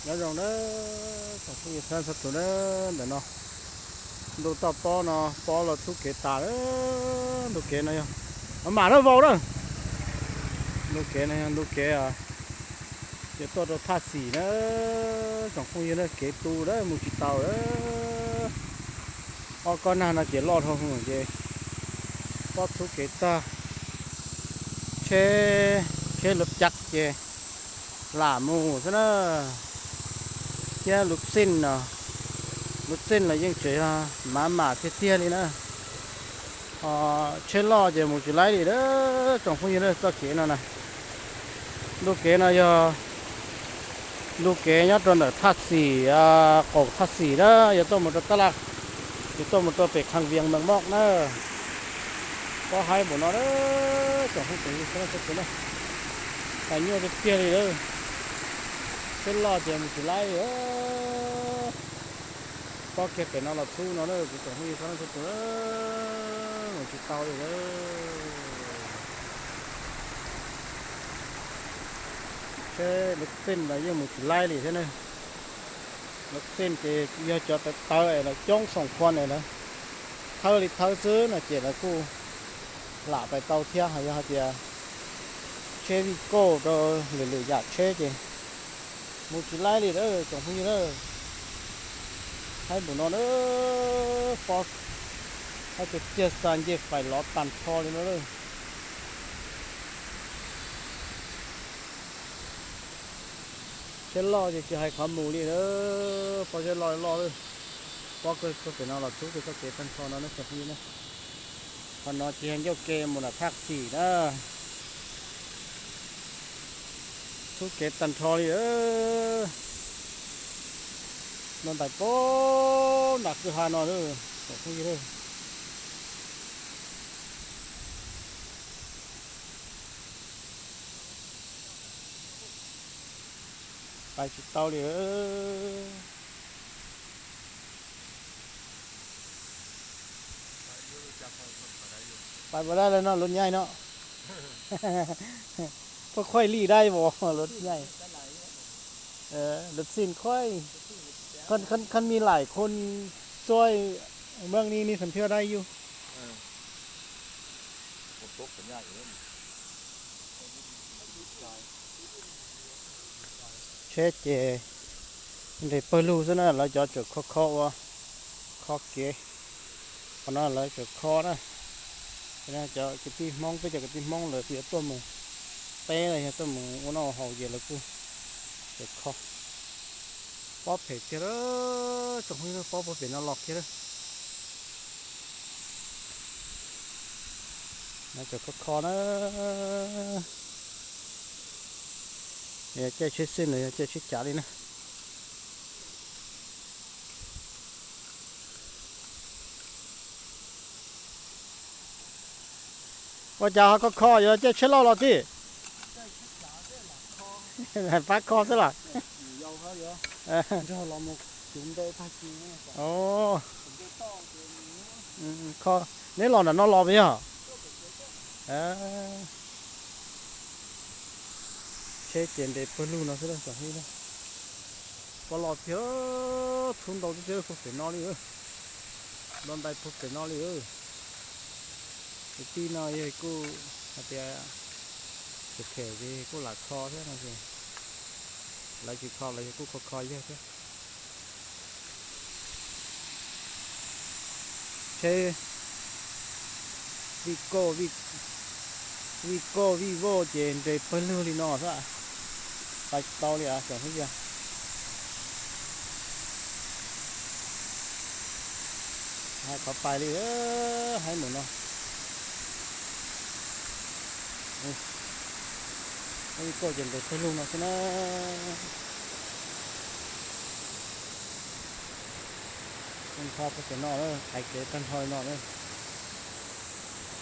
Nyob zoo na, tsoom phooj ywg txhua tus na, ntawm no ntuj toj pob no, pob los txhub kev tas lawm. Ntu kev no yog, mam mam na vau na. Ntu kev no yog ntu kev yuav tuaj rau Thaj Xim na, tsoom phooj ywg na, kev tu lawm mus tsis tau lawm. Ob kob nag no ces loj dhau hwv ces pob txhub kev tag, tsheb, tsheb lub caj ces lam mus xwb na. Thiab lub txij no, lub txij los yeej tseem yog mam mam tiag tiag li na. Tsheb loj ces mus tsis laib li na, tsoom phooj ywg na, txoj kev no na. Ntu kev no yog ntu kev nyob rau ntawm Thaj Xim, qaum Thaj Xim na, yuav tuaj mus rau Tab Laj, yuav tuaj mus rau pem Khaj Vias Mees Moj na. Pob haib npaum no na, tsoom phooj ywg na, tas nyuaj tiag tiag li lawm. Tsheb loj ces mus tsis laib li. Pob kiag pem no los txhub no na, kuv tsoom phooj ywg txhua tus na, mus tsis tau li lawm. Tsheb lub txij los yeej mus tsis laib li thiab na. Lub txij ces yog cov tawv tawv es lawv coob xoom khua es lawv thawb li thawb xwb no ces lawv kuj lam pais tau thiab. Ho yog hais tias tsheb vij kauj rau lwm lwm yam tsheb ces mus tsis laib li lawm tsoom phooj ywg na. Haib npaum no na, pob haib tiag tiag, xa ncej fais lov tag nrho li no lawm. Tsheb loj ces tsis hais qhov mus li na, pob tsheb loj loj lawm. Pob kiag pem no los txhub kiag txoj kev tag nrho no na tsoom phooj ywg na. Qhov no ces yog ncauj ke mus nram Thaj Xim na. Txhub kev tag nrho li. No ntais pab nram kwj ha no lawm tsoom phooj ywg. Pais tsis tau li. Pais puas dai lawm no, luv nyaij no. Puas khuaij li dai vos luv nyaij. Luv txij khuaij. Khon mi laim khon xuaj maj ni ni xam thiaj dai yus. Tsheb ces nres pawg lug xwb na, lawv cov tseem kho kho ua kho kev. Qhov no lawv tseem kho na. Cov kwv tij Hmoob, peb cov kwv tij Hmoob lawv yuav tuaj mus teb los yog tuaj mus ua noj ua haus ces lawv kuj tseem kho. Pob phem kiag lawm tsoom phooj ywg, pob puag pem no los kiag lawm. Lawv tseem kho kho na. Yog caij tsheb xij los yog caij tsheb cav li na. Ua cas ho kho kho yuav caij tsheb loj los tij? Pab kho xwb los? Neb los nram no los puas yog? Tsheb ces nres pawg lug no xwb tsoom phooj ywg. Pob los tiag, txhub ntau tiag tiag puag pem no li. Nto ntais puag pem no li. Kwv tij no yog kuj hais tias phem phem ces kuj lam kho thiab no ces lawv tsis kho los yog kuj kho kho yawg thiab. Tsheb vij kauj, vij kauj vij vauj ces nres pawg lug li no xwb. Pais tsis tau li tsoom phooj ywg. Hais qhov pais li, haib mus no. Vij kauj ces nres pawg lug no xwb na. Tag nrho puag pem no, qhais kev tag nrho li no.